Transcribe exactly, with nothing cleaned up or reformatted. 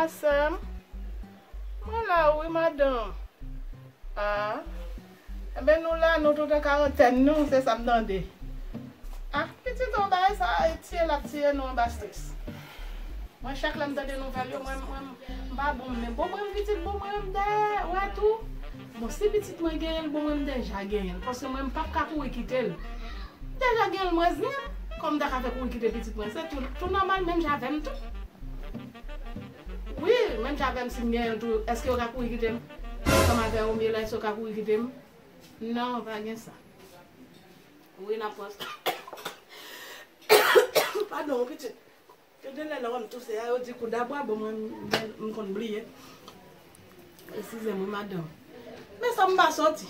Sè m, mwen la wi, madanm. Ah, enben nou la, nou tout an karantèn nou, se sa m tande. Ah, pitit, yon bagay sa ap tiye, l ap tiye nou anba strès. Mwen, chak lè m tande nouvèl yo, mwen, mwen, m pa bon, men bon, mwen, pitit, bon, mwen, m dèyè, wè tou. Bon, si pitit mwen genyen l, bon, mwen, m deja genyen l. Paske mwen, m p ap ka kouri kite l. M deja genyen l, mwen, zen. Kòman m ta ka fè kouri kite pitit mwen? Se tou, tou nòmal, menm jan avè m tou. Wi, menm jan avè m, si m genyen l tou, èske yo ka kouri kite m? Ansanm avè Romeo la, èske yo ka kouri kite m? Non, pa gen sa. Wi, n ap pran sa. Padon, pitit. Yo gen lè lè wè m touse a, yo di kou dabwa, bon, mwen, m, m konn bliye. Eskize mwen, madanm. Men sa m pa soti.